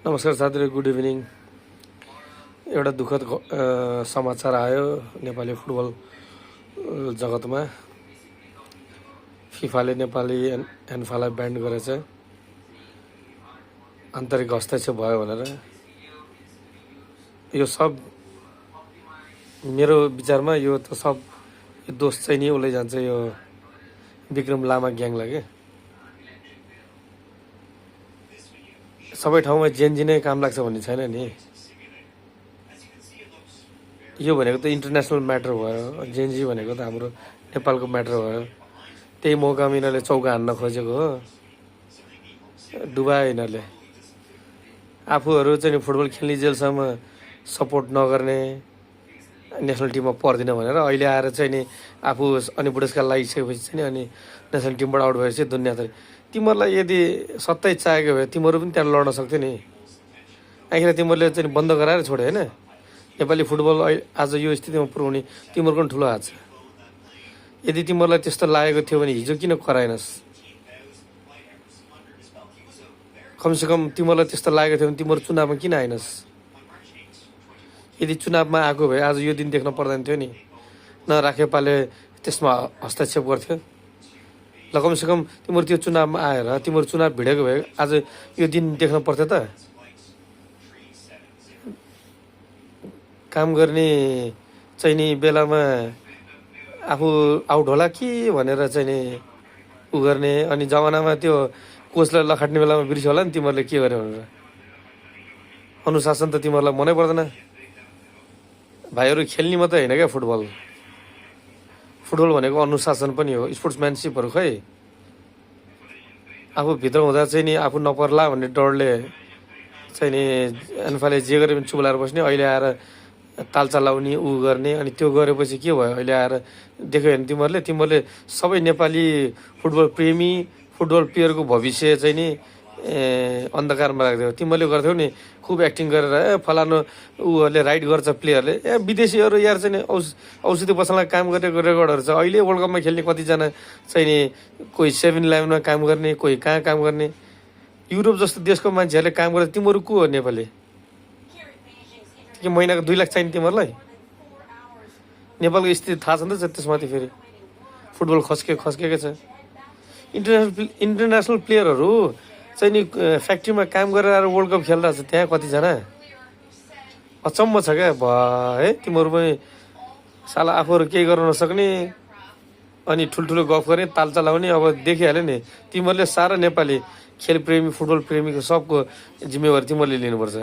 नमस्कार साथीहरू, good evening. एउटा दुःखद समाचार आयो नेपाली फुटबल जगतमा। फिफाले नेपाली एन्फालाई ब्यान्ड गरेछ आन्तरिक हस्तक्षेप भयो भनेर। यो सब मेरो विचारमा यो त सब दोष चाहिँ नि उसले जान्छ यो विक्रम लामा ग्याङलाई के। सबै ठाउँमा जेनजी नै काम लाग्छ भन्ने छैन नि। यो भनेको त इन्टरनेसनल म्याटर भयो, जेनजी भनेको त हाम्रो नेपालको म्याटर भयो। त्यही मौकामा यिनीहरूले चौका हान्न खोजेको हो, डुबायो यिनीहरूले। आफूहरू चाहिँ फुटबल खेल्ने जेलसम्म सपोर्ट नगर्ने, नेसनल टिममा पर्दिन भनेर अहिले आएर चाहिँ नि आफू अनि बुढेसकाल लागिसकेपछि चाहिँ अनि नेसनल टिमबाट आउट भएपछि दुनियाँ त तिमीहरूलाई यदि सत्तै चाहेको भए तिमीहरू पनि त्यहाँ लड्न सक्थ्यो नि। आखिर तिमीहरूले चाहिँ बन्द गराएर छोड्यो होइन। नेपाली फुटबल आज यो स्थितिमा पुर्याउने तिमीहरूको पनि ठुलो हात छ। यदि तिमीहरूलाई त्यस्तो लागेको थियो भने हिजो किन कराएनस्? कमसेकम तिमीहरूलाई त्यस्तो लागेको थियो भने तिमीहरू चुनावमा किन आएनस्? यदि चुनावमा आएको भए आज यो दिन देख्न पर्दैन थियो नि। न राखेपाले त्यसमा हस्तक्षेप गर्थ्यो। ल कमसेकम तिमीहरू त्यो चुनावमा आएर तिमीहरू चुनाव भिडेको भए आज यो दिन देख्न पर्थ्यो त। काम गर्ने चाहिँ नि बेलामा आफू आउट होला कि भनेर चाहिँ नि उ गर्ने, अनि जमानामा त्यो कोचलाई लखाट्ने बेलामा बिर्स्यो होला नि तिमीहरूले के गर्यो भनेर। अनुशासन त तिमीहरूलाई मनै पर्दैन। भाइहरू खेल्ने मात्रै होइन क्या फुटबल। फुटबल भनेको अनुशासन पनि हो, स्पोर्ट्सम्यानसिपहरू। खै आफू भित्र हुँदा चाहिँ नि आफू नपर्ला भन्ने डरले चाहिँ नि एन्फाले जे गरे पनि चुप लाएर बस्ने, अहिले आएर तालचा लाउने उ गर्ने। अनि त्यो गरेपछि के भयो, अहिले आएर देख्यो भने तिमीहरूले सबै नेपाली फुटबल प्रेमी फुटबल प्लेयरको भविष्य चाहिँ नि अन्धकारमा राख्थ्यो। तिमीहरूले गर्थ्यौ नि खुब एक्टिङ गरेर फलानु उहरूले राइड गर्छ प्लेयरले। विदेशीहरू यार चाहिँ नि औषधि पसलमा काम गरेको रेकर्डहरू छ। अहिले वर्ल्ड कपमा खेल्ने कतिजना चाहिँ नि कोही 7-11मा काम गर्ने, कोही कहाँ काम गर्ने। युरोप जस्तो देशको मान्छेहरूले काम गर्दा तिमीहरू को हो नेपाली? के महिनाको 2 लाख चाहिने तिमीहरूलाई? नेपालको स्थिति थाहा छ नि त त्यसमाथि। फेरि फुटबल खस्केको छ। इन्टरनेसनल प्लेयरहरू चाहिँ नि फ्याक्ट्रीमा काम गरेर आएर वर्ल्ड कप खेलिरहेको छ त्यहाँ कतिजना। अचम्म छ क्या है। तिमीहरू पनि साला आफूहरू केही गर्न नसक्ने अनि ठुल्ठुलो गफ गर्ने, ताल चलाउने। अब देखिहाल्यो नि तिमीहरूले सारा नेपाली खेल प्रेमी फुटबल प्रेमीको सबको जिम्मेवारी तिमीहरूले लिनुपर्छ।